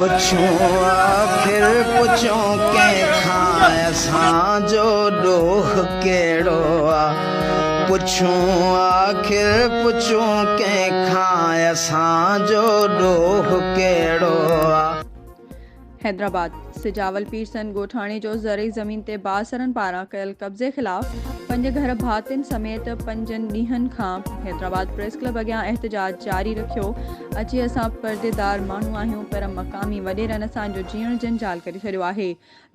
پڇون آخر پڇون ڪنهن کان اسان جو ڏوهه ڪهڙو آ پڇون آخر پڇون ڪنهن کان اسان جو ڏوهه ڪهڙو آ. حيدرآباد، سجاول پيرسن ڳوٺاڻي جو زرعي زمين تي بااثرن پاران ڪيل قبضي خلاف پنج گهر ڀاتين سميت پنجن ڏينهن کان حيدرآباد پريس ڪلب اڳيان احتجاج جاري رکيو اچي اسان پرديدار ماڻهو آهيون پر مقامي وڏيرن اسان جو جيئڻ جنجال ڪري ڇڏيو آهي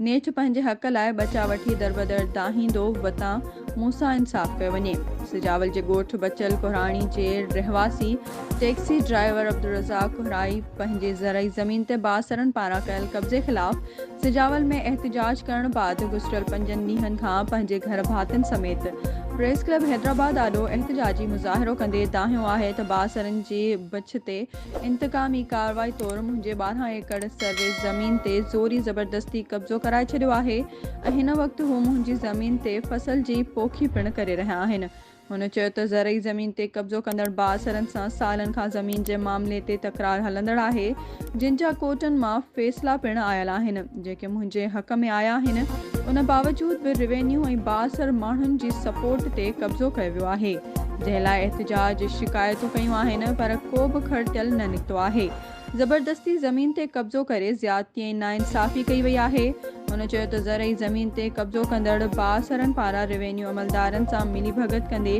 نيٺ پنهنجي حق لاء ٻچا وٺي دربدر دانهيندو وتان مون سان انصاف ڪيو وڃي. سجاول جي ڳوٺ بچل ڪهراڻي جي رهواسي ٽيڪسي ڊرائيور عبدالرزاق ڪهرائي پنهنجي زرعي زمين تي بااثرن پاران ڪيل قبضي خلاف سجاول ۾ احتجاج ڪرڻ بعد گذريل پنجن ڏينهن کان پنهنجي گهر ڀاتين سميت پريس ڪلب حيدرآباد آڏو احتجاجي مظاهرو ڪندي دانهيو آهي ته بااثرن جي بڇ تي انتقامي ڪارروائي طور منهنجي 12 ايڪڙ سروي زمين تي زوري زبردستي قبضو ڪرائي ڇڏيو آهي ۽ هن وقت هو منهنجي زمين تي فصل جي پوکي پڻ ڪري رهيا آهن. هن چيو ته زرعي زمين تي قبضو ڪندڙ بااثرن سان سالن کان زمين جي معاملي تي تڪرار هلندڙ آهي جن جا ڪورٽن مان فيصلا پڻ آيل آهن جيڪي منهنجي حق ۾ آيا آهن ان باوجود به روينيو ۽ بااثر ماڻهن جي سپورٽ تي قبضو ڪيو ويو آهي جنهن لاء احتجاج شڪايتون ڪيون آهن پر ڪو به کڙتيل نه نڪتو آهي. زبردستي زمين تي قبضو ڪري زيادتي ۽ ناانصافي ڪئي وئي آهي. هن چيو ته زرعي زمين تي قبضو ڪندڙ بااثرن پاران روينيو عملدارن سان ملي ڀڳت ڪندي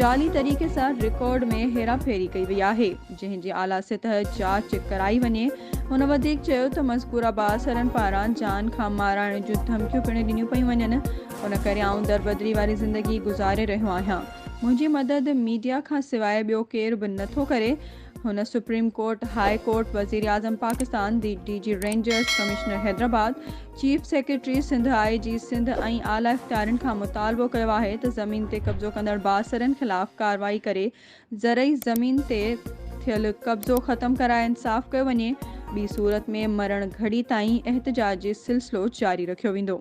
جعلي طريقي سان رڪارڊ ۾ هيراڦيري ڪئي وئي آهي جنهن جي اعليٰ سطح جاچ ڪرائي وڃي. هن وڌيڪ چيو ته مذڪوره بااثرن پاران جان کان مارائڻ جون ڌمڪيون پڻ ڏنيون پيون وڃن ان ڪري آئون دربدري واري زندگي گذاري رهيو آهيان منهنجي مدد ميڊيا کان سواء ٻيو ڪير به نٿو ڪري. هن سپريم ڪورٽ، هاء ڪورٽ، وزيراعظم Pakistan, the D G rangers, commissioner Hyderabad, chief secretary Sindh, I G Sindh ۽ اعليٰ اختيارين کان مطالبو ڪيو آهي ته زمين تي قبضو ڪندڙ بااثرن خلاف ڪارروائي ڪري زرعي زمين تي ٿيل قبضو ختم ڪرائي انصاف ڪيو وڃي ٻي صورت ۾ مرڻ گهڙي تائين احتجاجي سلسلو جاري رکيو ويندو.